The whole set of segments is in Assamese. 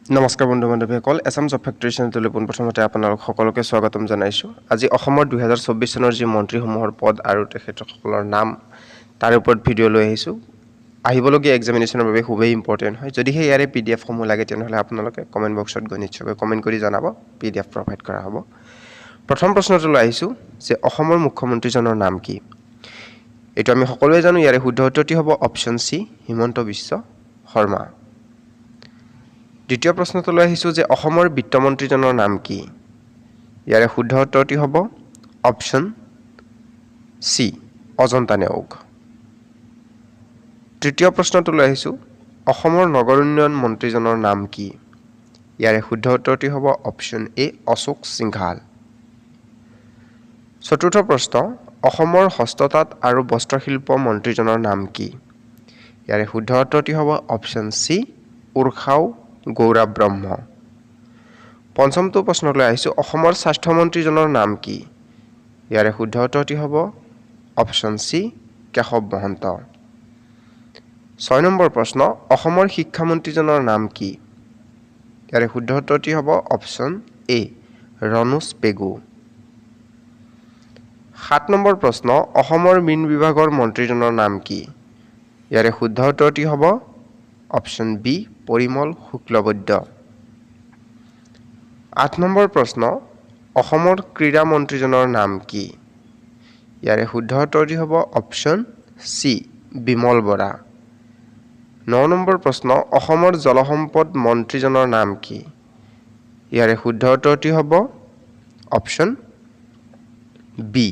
নমস্কাৰ বন্ধু বান্ধৱীসকল, এছাম জব ফেক্টৰী চেনেলটোলৈ পোনপ্ৰথমতে আপোনালোক সকলোকে স্বাগতম জনাইছোঁ। আজি অসমৰ 2024 চনৰ যি মন্ত্ৰীসমূহৰ পদ আৰু তেখেতসকলৰ নাম, তাৰ ওপৰত ভিডিঅ' লৈ আহিছোঁ। আহিবলগীয়া এক্সামিনেশ্যনৰ বাবে খুবেই ইম্পৰ্টেণ্ট হয়। যদিহে ইয়াৰে পিডিএফসমূহ লাগে, তেনেহ'লে আপোনালোকে কমেণ্ট বক্সত গৈ নিশ্চয়কৈ কমেণ্ট কৰি জনাব, পিডিএফ প্ৰভাইড কৰা হ'ব। প্ৰথম প্ৰশ্নটোলৈ আহিছোঁ যে অসমৰ মুখ্যমন্ত্ৰীজনৰ নাম কি? এইটো আমি সকলোৱে জানো। ইয়াৰে শুদ্ধ উত্তৰটি হ'ব অপশ্যন চি, হিমন্ত বিশ্ব শৰ্মা। দ্বিতীয় প্ৰশ্নটোলৈ আহিছোঁ যে অসমৰ বিত্তমন্ত্ৰীজনৰ নাম কি? ইয়াৰে শুদ্ধ উত্তৰটি হ'ব অপশ্যন চি, অজন্তা নেওগ। তৃতীয় প্ৰশ্নটোলৈ আহিছোঁ, অসমৰ নগৰ উন্নয়ন মন্ত্ৰীজনৰ নাম কি? ইয়াৰে শুদ্ধ উত্তৰটি হ'ব অপশ্যন এ, অশোক সিংঘাল। চতুৰ্থ প্ৰশ্ন, অসমৰ হস্ততাঁত আৰু বস্ত্ৰশিল্প মন্ত্ৰীজনৰ নাম কি? ইয়াৰে শুদ্ধ উত্তৰটি হ'ব অপশ্যন চি, উৰ্খাও গৌৰা ব্ৰহ্ম। পঞ্চমটো প্ৰশ্নলৈ আহিছোঁ, অসমৰ স্বাস্থ্যমন্ত্ৰীজনৰ নাম কি? ইয়াৰে শুদ্ধ উত্তৰটি হ'ব অপশ্যন চি, কেশৱ মহন্ত। ছয় নম্বৰ প্ৰশ্ন, অসমৰ শিক্ষামন্ত্ৰীজনৰ নাম কি? ইয়াৰে শুদ্ধ উত্তৰটি হ'ব অপশ্যন এ, ৰণোজ পেগু। সাত নম্বৰ প্ৰশ্ন, অসমৰ মীন বিভাগৰ মন্ত্ৰীজনৰ নাম কি? ইয়াৰে শুদ্ধ উত্তৰটি হ'ব অপশ্যন বি, পৰিমল শুক্লবৈদ্য। আঠ নম্বৰ প্ৰশ্ন, অসমৰ ক্ৰীড়া মন্ত্ৰীজনৰ নাম কি? ইয়াৰে শুদ্ধ উত্তৰটি হ'ব অপশ্যন চি, বিমল বৰা। ন নম্বৰ প্ৰশ্ন, অসমৰ জলসম্পদ মন্ত্ৰীজনৰ নাম কি? ইয়াৰে শুদ্ধ উত্তৰটি হ'ব option B,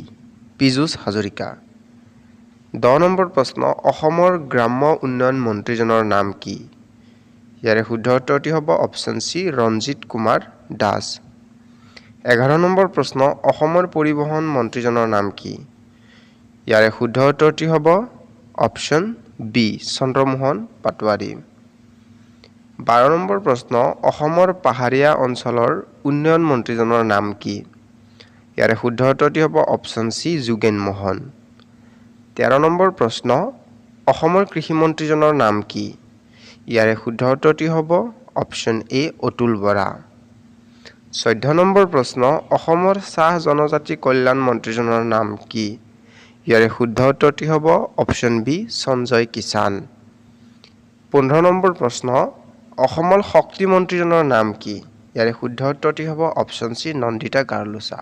Piyush Hazarika. 10 number প্ৰশ্ন, অসমৰ গ্ৰাম্য উন্নয়ন মন্ত্ৰীজনৰ নাম কি? ইয়াৰে শুদ্ধ উত্তৰটি হ'ব option C, Ranjit Kumar Das. 11 number প্ৰশ্ন, অসমৰ পৰিবহণ মন্ত্ৰীজনৰ নাম কি? ইয়াৰে শুদ্ধ উত্তৰটি হ'ব option B, Chandramohan Patowary. 12 number প্ৰশ্ন, অসমৰ পাহাৰীয়া অঞ্চলৰ উন্নয়ন মন্ত্ৰীজনৰ নাম কি? ইয়াৰে শুদ্ধ উত্তৰটি হ'ব option C, Jogen Mohan. 13 number প্ৰশ্ন, অসমৰ কৃষিমন্ত্ৰীজনৰ নাম কি? ইয়াৰে শুদ্ধ উত্তৰটি হ'ব option A, Atul Bora. 14 number প্ৰশ্ন, অসমৰ চাহ জনজাতি কল্যাণ মন্ত্ৰীজনৰ নাম কি? ইয়াৰে শুদ্ধ উত্তৰটি হ'ব option B, Sanjay Kishan. 15 number প্ৰশ্ন, অসমৰ শক্তি মন্ত্ৰীজনৰ নাম কি? ইয়াৰে শুদ্ধ উত্তৰটি হ'ব অপশ্যন চি, নন্দিতা গাৰ্লোচা।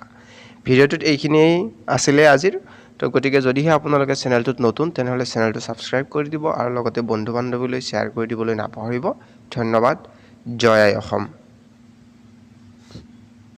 ভিডিঅ'টোত এইখিনিয়েই আছিলে আজিৰ। তো গতিকে যদিহে আপোনালোকে চেনেলটোত নতুন, তেনেহ'লে চেনেলটো ছাবস্ক্ৰাইব কৰি দিব আৰু লগতে বন্ধু বান্ধৱীলৈ শ্বেয়াৰ কৰি দিবলৈ নাপাহৰিব। ধন্যবাদ। জয় আই অসম।